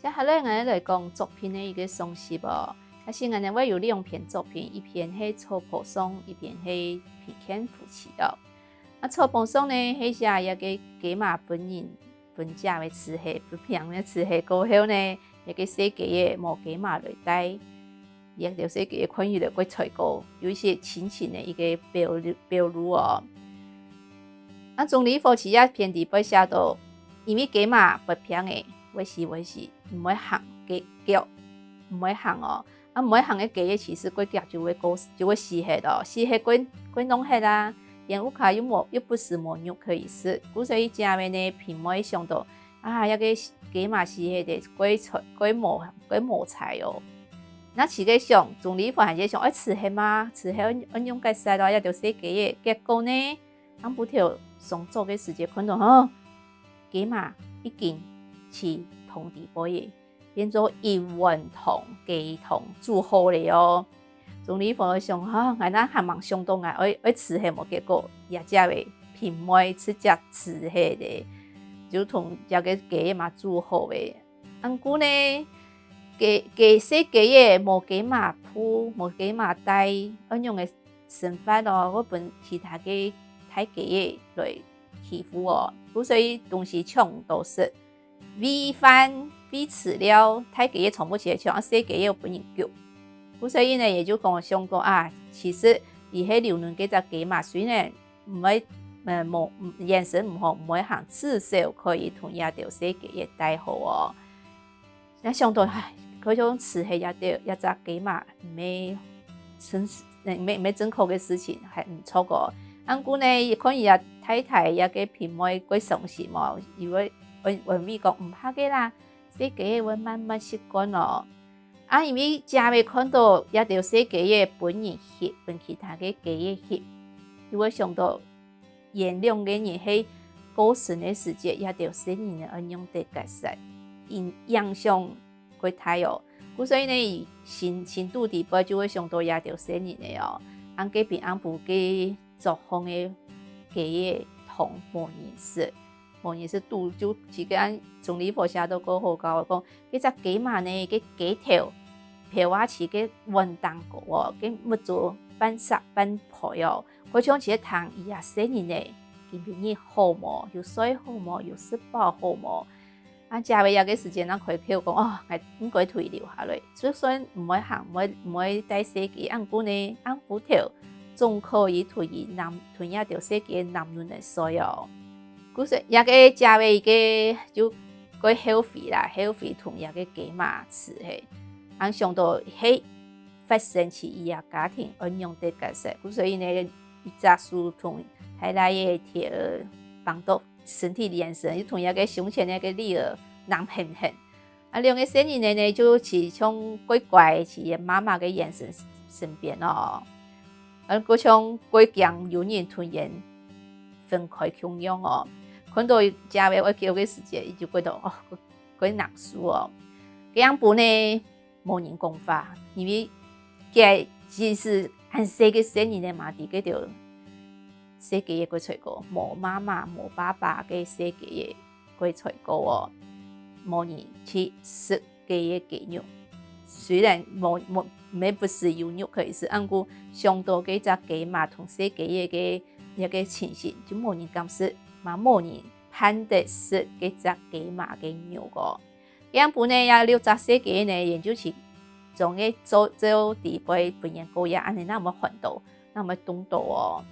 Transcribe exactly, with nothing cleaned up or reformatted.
接下來𠊎來講作品个一個賞析哦。假使𠊎會有兩篇作品，一篇係草坡上，一篇係貧賤夫妻哦。啊，草坡上呢，係寫一個雞嫲分人分食个，飼係分別人飼係過後呢，一個細雞仔無雞嫲來帶，這兜細雞仔看起來蓋衰過，有一些親情个一個表露表露哦。啊，鍾理和在這篇裡背寫到，因為雞嫲發病仔，會死會死，毋會行个腳，毋會行哦。啊，毋會行个雞仔其實蓋遽就會過就會死忒哦，死忒蓋蓋挵忒啊，連屋下又無又不時無肉可以食，故所以姐仔呢，平妹想到，啊，這個雞嫲死忒个，蓋衰蓋無蓋無彩哦。那自家想，鍾理和還係想愛飼忒嘛，飼忒愛愛仰結煞哦，這兜細雞仔，結果呢，暗晡頭上灶个時節看到吼，雞嫲已經在湯底背仔，變做一碗湯，雞湯煮好了哦。鍾理和想，哈，𠊎哪還吂想到𠊎愛愛飼忒無，結果這隻仔平妹直接飼忒了，就同這個雞嫲煮好了。 恁故呢，雞雞細雞仔無雞嫲抱，無雞嫲帶，仰般个生活哦，會分其他个大雞仔來欺負哦。故所以東西搶毋到食，餵飯、餵飼料，大雞仔全部自家搶，啊細雞仔又分人逐。故所以呢，也就講想講啊，其實佢係留等該隻雞嫲，雖然 毋會，呃，無，眼神毋好，毋會行，至少可以同這兜細雞仔帶好哦。那想到，唉，可以講飼忒這兜這隻雞嫲，毋係真，毋係毋係真好个事情，還毋著哦。恁故呢，佢看佢个太太這個平妹蓋傷心哦，佢會安安慰講毋怕个啦，細雞仔會慢慢習慣哦。 啊因為姐仔看到這兜細雞仔分人翕，分其他个雞仔翕，又會想到𠊎兩個人係過身个時節，這兜細人仔愛仰得結煞，影影響蓋大哦。故所以呢，佢心心肚底背就會想到這兜細人仔哦。恁該片暗晡个桌項个雞仔湯無人食，無人食，肚就自家鍾理和寫到蓋好搞，講 該隻雞嫲呢，該雞頭，飄啊在該碗頂高哦，該目珠半擘半開哦，好像在聽佢个細人仔，今晡日好無？有睡好無？有食飽好無？啊姐仔這個時節正開口講，哦，𠊎毋該同佢留下來，就算毋會行，毋會毋會帶細雞，恁故呢，暗晡頭總可以同佢揇，同這兜細雞仔揇等來睡哦。 故所這個姐仔佢个就蓋後悔啦，後悔同這個雞嫲飼忒。恁想到係發生在佢个家庭，愛仰得結煞。故所以呢，一隻手同大倈仔摕，放到身體裡，身，又同這個胸前該個女仔揇絚絚。 啊兩個細人仔呢，就就像乖乖在佢媽媽个眼神身邊哦。啊，就像蓋驚有人同佢分開共樣哦。看到姐仔會噭个時節，佢就覺得，哦，蓋，蓋難受哦。該暗晡呢，無人講話，因為該其實恁細个細人仔嘛，知該兜細雞仔蓋衰過，無媽媽、無爸爸个細雞仔 蓋衰過哦，無人去食該个雞肉。雖然無，無，毋係不時有肉可以食，毋過想到該隻雞嫲同細雞仔个該个情形，就無人敢食，嘛無人盼得食該隻雞嫲个肉哦。該暗晡呢，這六隻細雞呢，佢就去將該灶，灶底背分人過夜，恁呢哪會寒著，哪會凍著哦。